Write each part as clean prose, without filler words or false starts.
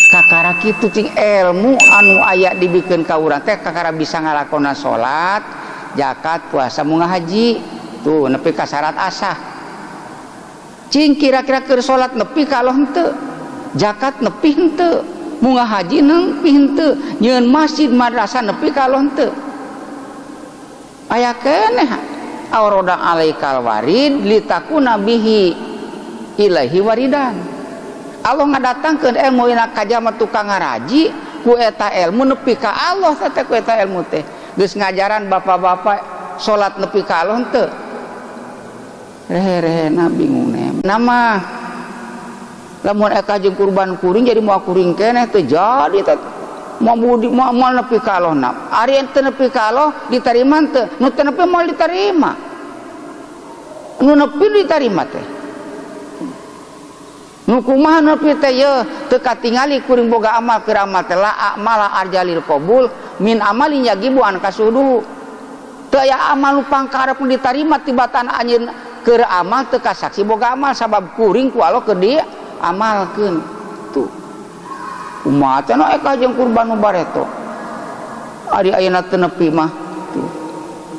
Kakara kitu cing ilmu anu aya dibikeun ka urang teh kakara bisa ngalakonan salat, zakat, puasa, munggah haji. Tuh nepi ka syarat asah. Cing kira-kira keur salat nepi ka Allah henteu, zakat nepi henteu, munggah haji nepi henteu, nyieun masjid madrasah nepi ka Allah henteu. Aya keneh awroda alaikal warid litakuna bihi ilaihi waridan. Allah ngadatangkeun ilmu ina kajama tukang ngaraji ku eta ilmu nepi ka Allah teh ku eta ilmu teh. Geus ngajaran bapak-bapak salat nepi ka Allah henteu. Rehe-rehena bingung nama lamun eka jeung kurban kuring jadi moal kuring keneh teu jadi teh. Moal budi moal nepi ka Allah na. Ari teu nepi ka Allah ditarima teu? Nu teu nepi moal ditarima. Nu nepi ditarima teh. Nu kumaha nepi teh yeuh teu katingali kuring boga amal keur amal teh la amala arjalil qabul min amalin yagibu an kasuduhu. Teu aya amal nu pangkarep ditarima tibatan anjeun keur amal teu kasaksi boga amal sabab kuring ku Allah keur diamalkeun. Tuh. Kumaha teh nu eka jeung kurban nu bareto. Ari ayeuna teu nepi mah. Tuh.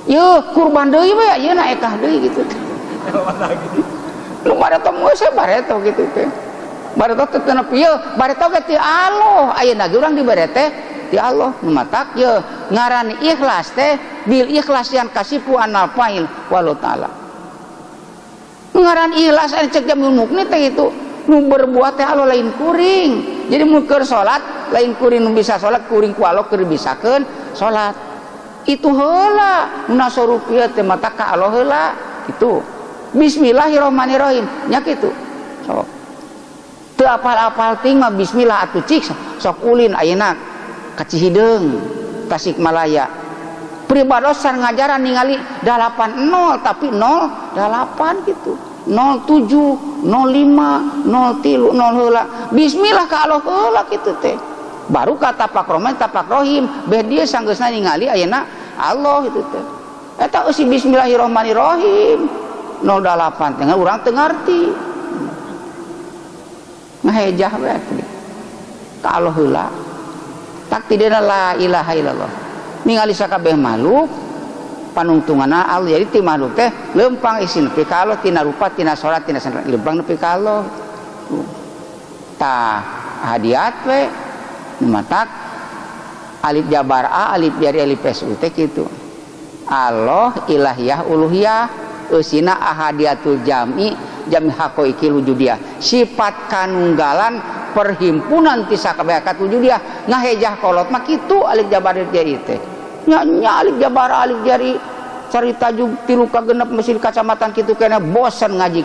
Yeuh kurban deui we ayeuna ekah deui kitu teh. Nu bareto geus bareto kitu teh. Bareto teu nepi yeuh, bareto ge ti Allah. Ayeuna ge urang dibere teh ti Allah. Nu matak yeuh ngaran ikhlas teh bil ikhlas yang kasifu anal fa'il walau ta'ala. Ngaran ikhlas anu cek Jamil Mukni teh itu nu berbuat teh Allah lain kuring. Jadi mun keur salat lain kuring nu bisa salat kuring ku Allah keur bisakeun salat. Itu heula nu nasorupieu teh mata ka Allah heula kitu. Bismillahirrahmanirrahim nya kitu. Sok. Teu apal-apal ting mah bismillah atuh cik sok ulin ayeuna ka Cihideung Tasikmalaya. Pribadosan ngajaran ningali 80 tapi 08 gitu. 07, 05, 03, 0 heula. Bismillah ka Allah heula kitu teh. Baru ka tapak rohman tapak rohim beh dia sanggeusna ningali ayeuna Allah kitu teh. Eta eusi bismillahirrahmanirrahim. 08 teh urang teu ngarti. Ngahejah we atuh. Ka Allah heula. Tak tidena la ilaha illallah. Ningali sakabeh makhluk panungtunganna Allah. Jadi ti makhluk teh lempang isi nepi ka Allah tina rupa tina salat tina salat lempang nepi ka Allah. Tah hadiat we nu matak alif jabar a alif jari alif su teh kitu. Allah ilahiyah uluhiyah eusina ahadiatul jami jami haqaiqil wujudiyah. Sifat kanunggalan perhimpunan ti sakabeh wujudiyah ngahejah kolot mah kitu alif jabar jari teh. Nya nya alif jabar alif jari carita jug tilu ka genep mesin kacamatan kitu keneh bosan ngaji.